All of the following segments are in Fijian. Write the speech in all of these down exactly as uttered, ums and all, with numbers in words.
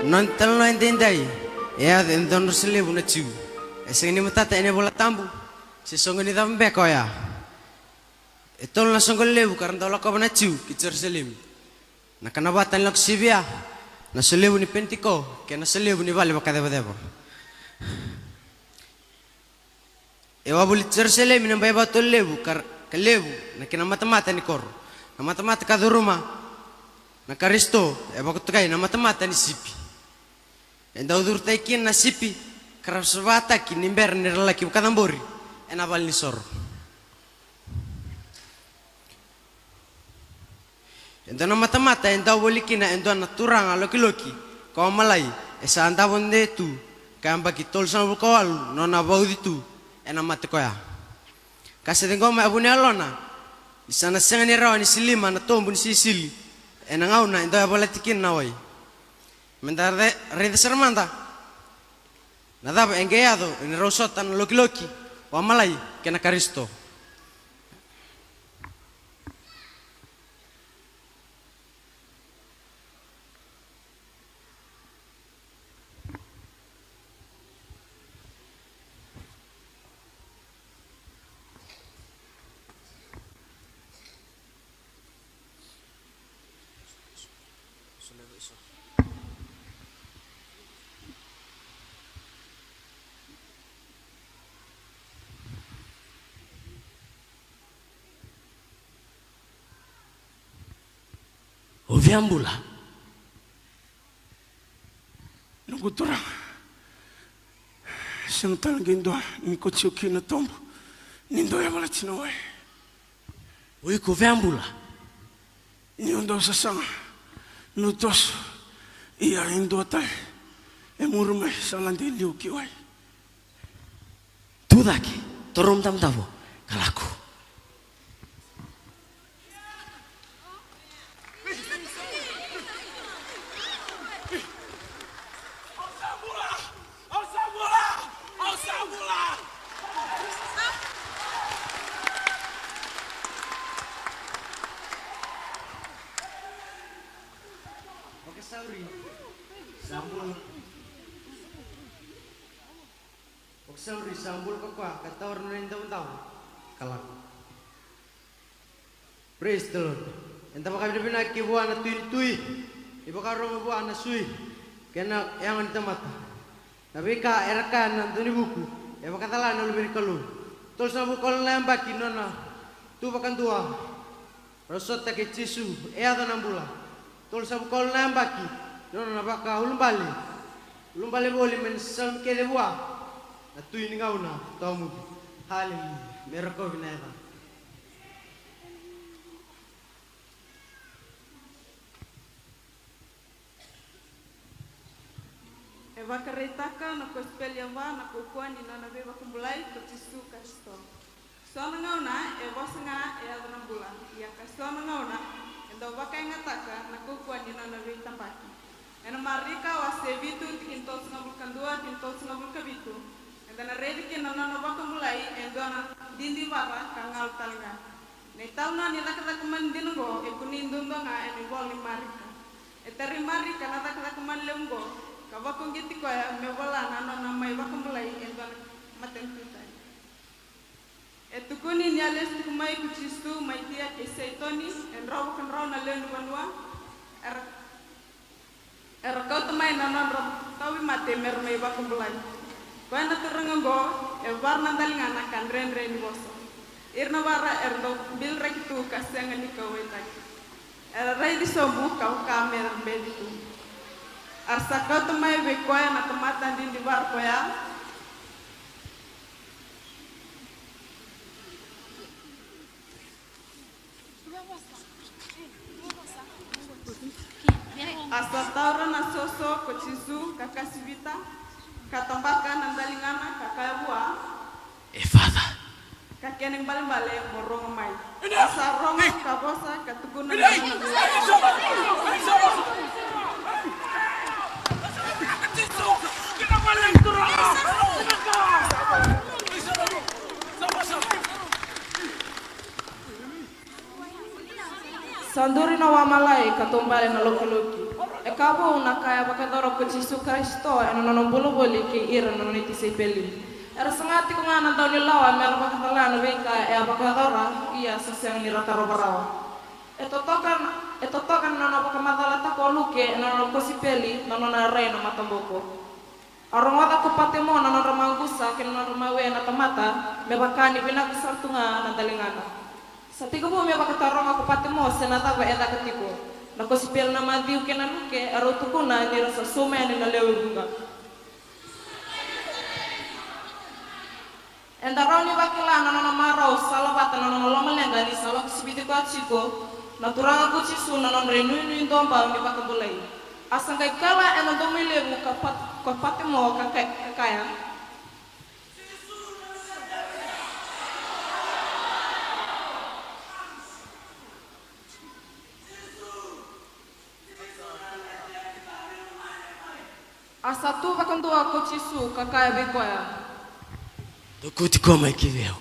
Na nona italanoa edaidai e yaco e dua na soqo levu na Jiu. E sega ni matata ena iVola Tabu se soqo ni cava beka oya. E tolu na soqo levu ka ra dau lakova na Jiu ki Jerusalemi. Na kanavata ni Lako Sivia, na solevu ni Penitiko kei na solevu ni Vale Vakacevaceva. E wavoli Jerusalemi na bai vatolu levu ka, ka levu na kena matamata ni koro. Na matamata ka curuma na Karisito e vakatokai na matamata ni sipi. E dau curutaki kina na sipi ka ra savataki ni bera ni ra laki vakacabori ena valenisoro. E dua na matamata e dau voli kina e dua na turaga lokiloki ka wamalai, e sa davo dede tu ka yabaki tolusagavulu ka walu na nona vauci tu ena mate koya. Ka se ciqoma e vuniyalona ni sa na sega ni rawa ni silima na tobu ni sisili ena gauna e dau yavalati kina na wai. Meda ra-, raica sara mada na cava e qai yaco ni rau sota na lokiloki, wamalai kei na Karisito. O via bula? Noqu turaga, sega tale qai dua ni koto tiko kina na tobu ni dau yavalati na wai. O iko via bula? Niu dau sasaga, niu toso, ia e dua tale e muri mai sa lade liu ki wai. Tu cake, toro mudamudavo ka lako. Vakasauri, sa bula. Vakasauri, sa bula ko koya ka taura na nona idavodavo ka lako. Praise the Lord. Eda vakavinavinaka vua na Tui ni tui, ni vakarorogo vua na sui kei na yago ni tamata. Na veika era kaya na dau ni vuku e vakacala na Luve ni Kalou. Tolusagavulu ka walu na yabaki nona tu vakadua. Rau sota kei Jisu, e yaco na bula. Tolusagavulu ka walu na yabaki nona vakaulubale. Ulubale voli mai na saumi kece vua na Tui ni gauna tawamudu. Haleluya. Me rokovi na yacana. E vakaraitaka na kosipeli e va na kaukauwa ni nona veivakabulai ko Jisu Karisito. So na gauna e vosa ga e yaco na bula, ia ka so na gauna e dau vakayagataka na kaukauwa ni nona veitabaki. Ena Marika wase vitu, tikina tolusagavulu ka dua ki na tolusagavulu ka vitu, eda na raici kina na nona vakabulai e dua na didivara ka galu tale ga. Na italanoa ni cakacaka mana dina oqo e kunei duadua ga ena ivola ni Marika. E tarai Marika na cakacaka mana levu oqo ka vakauqeti koya me vola na nona mai vakabulai e dua na matanitu tani. E tukuni ni a lesu tiko mai ko Jisu mai Tia kei Saitoni, e drau vakadrau na lewe ni vanua. Era Era kauta mai na nodra tauvimate me ra mai vakabulai. Koya na turaga oqo e vara na daligana ka dredre ni vosa. Ira na vara era dau biliraki tu ka sega ni kauwaitaki. Era raici sobu ka vaka me ra beci tu. Era sa kauta mai vei koya na tamata didivara koya. A sa taura na soso ko Jisu ka kasivita, ka tabaka na daligana ka kaya vua, Efaca. Ka kena ibalebale, mo rogo mai. A sa rogo ka vosa ka tukuna na nona Sa duri na wamalai ka taubale na lokiloki. E Ka vou na ka e vakayacora ko Jisu Karisito ena nona bula voli kei ira na nona tisaipeli. Era saga tiko ga na daunilawa mera vakacala na veika e a vakayacora, ia sa sega ni ra tarova rawa. E totoka, e totoka na nona vakamacalataka o Luke ena nona kosipeli na nona rai na mataboko. A rogoca ko Patemo na nodra maqusa kei na nodra mawe na tamata, me vaka ni vinaka sara tu ga na daligana. Sa tekivu me vakataroga ko Patemo se na cava e caka tiko. Na kosipeli na Maciu kei na Luke e rau tukuna ni ra sa sauma yani na lewe vuqa. Eda rawa ni vakila na nona marau salavata na nona lomaleqa ni sa lako siviti koya tiko na Turaga ko Jisu na nodra inuinui duabau ni vakabulai. A sa qai kala ena domo ilevu ka Pat-, ka Patemo ka ka-, ka kaya. A sa tu vakadua ko Jisu ka kaya vei koya. Dou kauti koya mai ki vei au.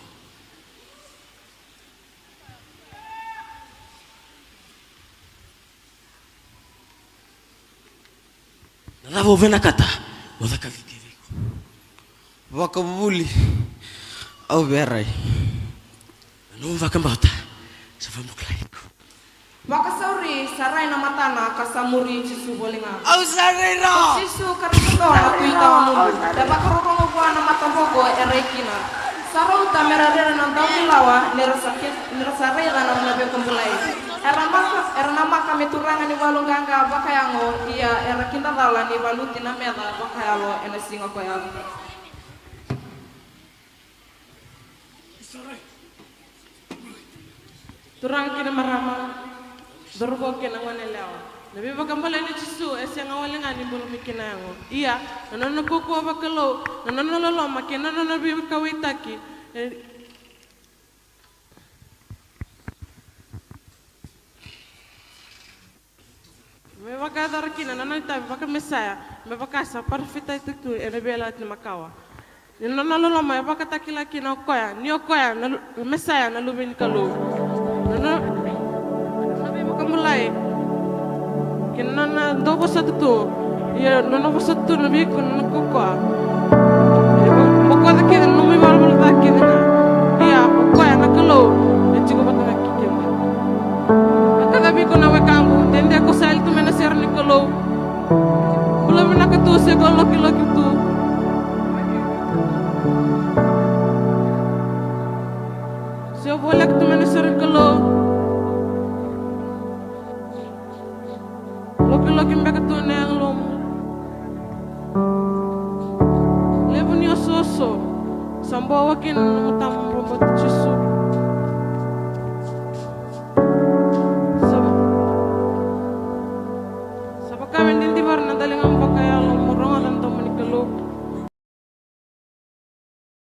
Na cava o vinakata, mo caka vei kei vei iko. Vakavuvuli, au via rai. Na nomu vakabauta sa vakabulai iko. Vakasauri, sa rai na matana ka sa muri Jisu voli ga. Au sa rai rawa. Jisu Karisito na Tui tawamudu. E vakarorogo vua na mataboko e rai kina. Sa rauta mera rere na daunilawa ni ra sa ke-, ni ra sa raica na nona veikabulai. Era maka, era namaka me turaga ni valu qaqa vakayago, ia era kidacala ni valuti na meca vakayalo ena siga koya. Turaga kei na marama, cauravou kei na goneyalewa. Na veivakabulai nei Jisu e sega wale ga ni bula mai kina yago. Ia, na nona kaukauwa vakalou, na nona loloma kei na nona veikauwaitaki, e, me vakayacora kina na nona itavi vakaMesaia, me vaka sa parofitaka tu ena Veiyalayalati Makawa. Ni nona loloma e vakatakila kina o koya ni o koya na lu-, na Mesaia, na Luve ni Kalou. Na nona, na nona veivakabulai kei na nona dau vosota tu, ia na nona vosota tu na veika, na nona kaukauwa. E bokoca kece na nomu ivalavala ca kece ga. Ia o koya na Kalou e tiko vata ga kei keda. Na ka ga vei iko na wekaqu, dede ko sa yali tu mai na sere ni Kalou. Bula vinaka tu se ko lokiloki tu. Se o voleka tu mai na sere ni Kalou. Lokiloki beka tu na yalomu. Levu ni osooso sa bowa kina na nomu tama, mo robota Jisu. Sa, sa vaka me didivara na daligana.